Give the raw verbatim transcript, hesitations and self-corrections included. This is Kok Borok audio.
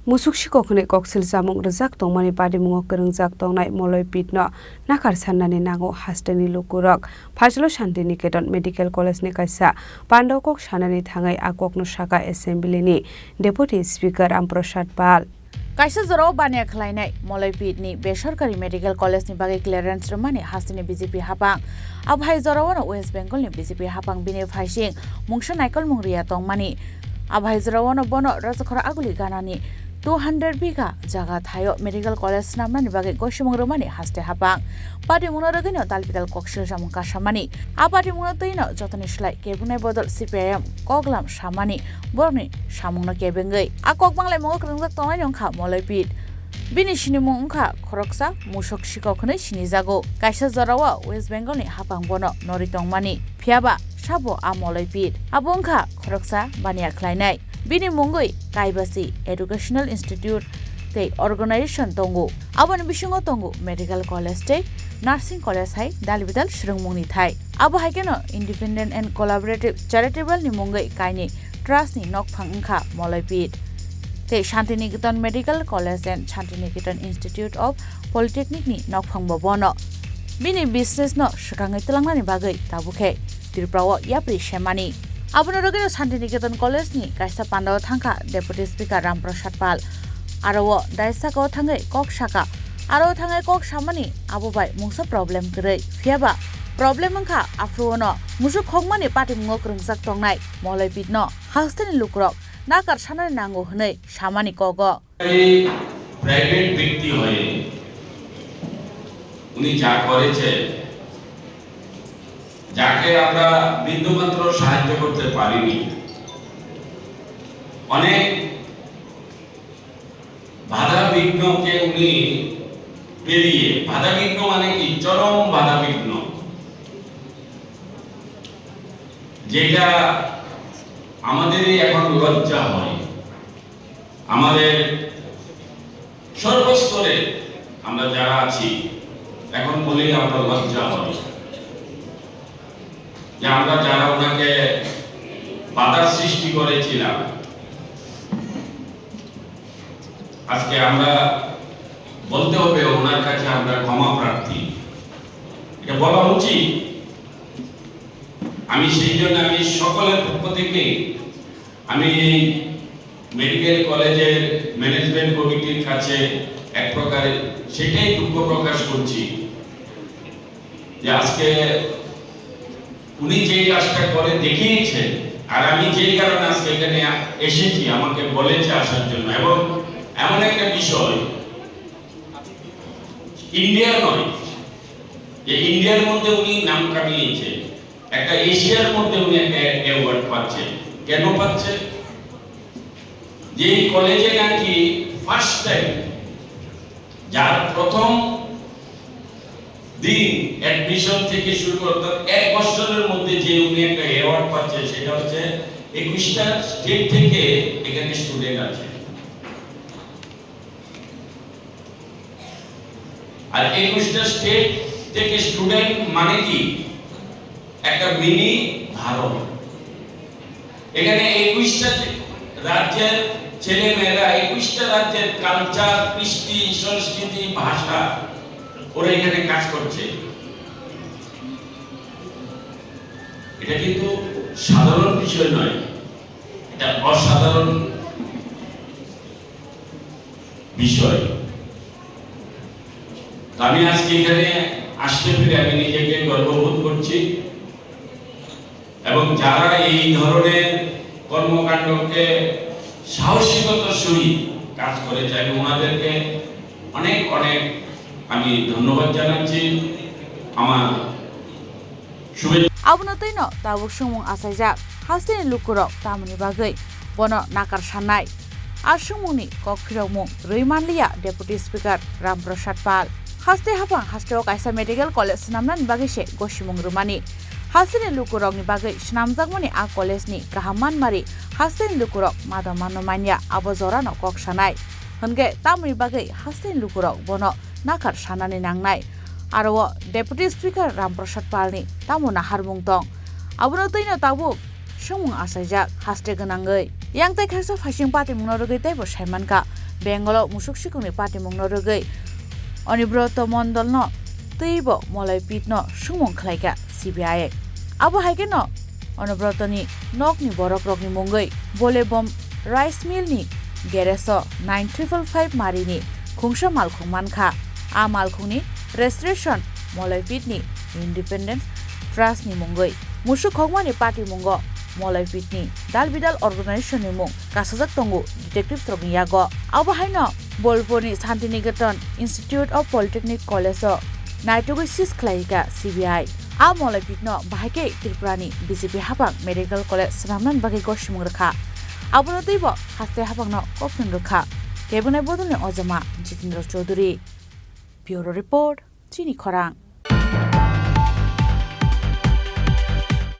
Musuk sikok hwnwi koksil chamung rwjak tongmani patimungo kwrwngjak tongnai Moloi Pit no nakar sannani nango hasteni lukurok. Phaisalo Shanti Niketan Medical College ni kaisa pandao kok sanani thangwi a kokno saka Assembly ni Deputy Speaker Ram Prasad Pal. Kaisa jorao baniya khlainai Moloi Pit ni besorkari medical college ni bagwi clearance rwmani hasteni B J P hapang. Abo hai jorao no West Bengal ni B J P hapang bini phaising mungsa naikolmung riya tongmani. Abo hai jorao no bono Rajakhor Aguli ganani two hundred bigha jaga thaio medical college swnamnani bagwi gosimung rwmani haste hapang. Patimungno rwgwino dalbidal koksil chamung kasamani. A patimungno twino jotoni slai kebungnai bodol C P I M koklam samani borokni samungno kebengwi. A kok banglaimungo kwrwngjak tongnaini wngkha Moloi Pit. Bini sinimung wngkha khoroksa musok sikok hwnwi sinijago. Kaisa jorao West Bengal ni hapang bono norwi tongmani. Phiyaba sabo a Moloi Pit. Abo wngkha khoroksa baniya khlainai. Bini mungwi Kaibasi Educational Institute tei Organization tongo. Aboni bisingo tongo Medical College tei Nursing College hai dalbidal swrwngmungni thai. Abo hai kheno Independent and Collaborative Charitable ni mungwi kainwi trust ni nokphang wngkha Moloi Pit. Tei Shantiniketan Medical College and Shantiniketan Institute of Polytechnic ni nokphang bo bono. Bini business no swkangwi twlangnani bagwi tabukhe Tripura o yapri semani. Abono rwgwino Shantiniketan College ni kaisa pandao thangkha Deputy Speaker Ram Prasad Pal. Aro o dais saka o thangwi kok saka. Aro o thangwi kok samani abo bai mungsa problem kwrwi. Phiyaba problem wngkha aphuru ono musuk khokmani patimungo kwrwngjak tongnai Moloi Pit no hasteni lukurok nakar sanani nango hwnwi samani kogo. এই প্রাইভেট ব্যক্তি হয়ে উনি যা করেছেন, যাকে আমরা বিন্দুমাত্র সাহায্য করতে পারিনি, অনেক বাধা বিঘ্নকে উনি পেরিয়ে, বাধা বিঘ্ন মানে কি? চরম বাধা বিঘ্ন, যেটা আমাদেরই এখন লজ্জা হয়। আমাদের সর্বস্তরে আমরা যারা আছি, এখন বলি আমরা লজ্জা হই যে আমরা যারা ওনাকে বাধার সৃষ্টি করেছিলাম, আজকে আমরা বলতে হবে ওনার কাছে আমরা ক্ষমা প্রার্থী। এটা বলা উচিত। আমি সেই জন্য আমি সকলের পক্ষ থেকে আমি এই মেডিকেল কলেজের ম্যানেজমেন্ট কমিটির কাছে এক প্রকারে সেটাই দুঃখ প্রকাশ করছি যে আজকে উনি যে কাজটা করে দেখিয়েছেন, আর আমি যে কারণে আজকে এখানে এসেছি, আমাকে বলেছে আসার জন্য, এবং এমন একটা বিষয়, ইন্ডিয়া নয়, যে ইন্ডিয়ার মধ্যে উনি নাম কামিয়েছেন, একটা এশিয়ার মধ্যে উনি একটা অ্যাওয়ার্ড পাচ্ছেন। কেন পাচ্ছেন? যে এই কলেজে নাকি ফার্স্ট টাইম, যার প্রথম দিন অ্যাডমিশন থেকে শুরু করে, অর্থাৎ এক বছরের মধ্যে যে উনি একটা অ্যাওয়ার্ড পাচ্ছেন, সেটা হচ্ছে একুশটা স্টেট থেকে এখানে স্টুডেন্ট আছে। আর একুশটা স্টেট থেকে স্টুডেন্ট মানে কি? একটা মিনি ভারত। এখানে একুশটা রাজ্যের ছেলে মেয়েরা, একুশটা রাজ্যের কালচার, কৃষ্টি, সংস্কৃতি, ভাষা, ওরা এখানে কাজ করছে। এটা কিন্তু সাধারণ বিষয় নয়, এটা অসাধারণ বিষয়। তো আমি আজকে এখানে আসতে পেরে আমি নিজেকে গর্ববোধ করছি, এবং যারা এই ধরনের কর্মকাণ্ডকে সাহসিকতার সহিত কাজ করেছে, আমি ওনাদেরকে অনেক অনেক আমি ধন্যবাদ জানাচ্ছি। আমার শুভেচ্ছা। Abono twino tabuk swngmung achaijak, hasteni lukurok tamoni bagwi bono nakar sannai? A swngmungni kok phirokmung rwi manliya Deputy Speaker Ram Prasad Pal. Haste haphang hasteo kaisa medical college swnamnani bagwi se gosimung rwmani. Hasteni lukurokni bagwi swnamjakmani a college ni kaham manmari hasteni lukurok mada manno manya, abo jorano kok sanai. Hwnkhe tamoni bagwi hasteni lukurok bono nakar sanani nangnai. Aro o Deputy Speaker Ram Prasad Palni tamo naharmung tong? Abono twino tabuk swngmung achaijak haste gwnangwi. Yang tei khaksa phaising patimungno rwgwi teibo saimankha, Bengal o musuk sikung ni patimung no rwgwi Anubroto Mondol no teibo Moloipit no sumung khlaikha C B I. Abo hai khe no Anubroto ni nok ni borok rok ni mungwi Bolebom rice mill ni garage o nine triple five mari ni khungsa malkhung mankha. A malkhung ni registration Moloipit ni Independence Trust ni mungwi. Musuk khokma ni patimungo Moloipit ni dal bidal organization ni mung kasajak tongo detectives rok ni yago. Abo hai no Bolpur ni Santiniketan Institute of Polytechnic College o naitugwi seize khlaikha C B I. A Moloipit no bahai khe Tripura ni B J P hapang Medical College swnamnani bagwi gosimung rwkha. Abono teibo haste hapang no kokthwng rwkha. Kebengni bodol ni ojama Jitendra Chaudhary. Bureau Report, Chini Khorang.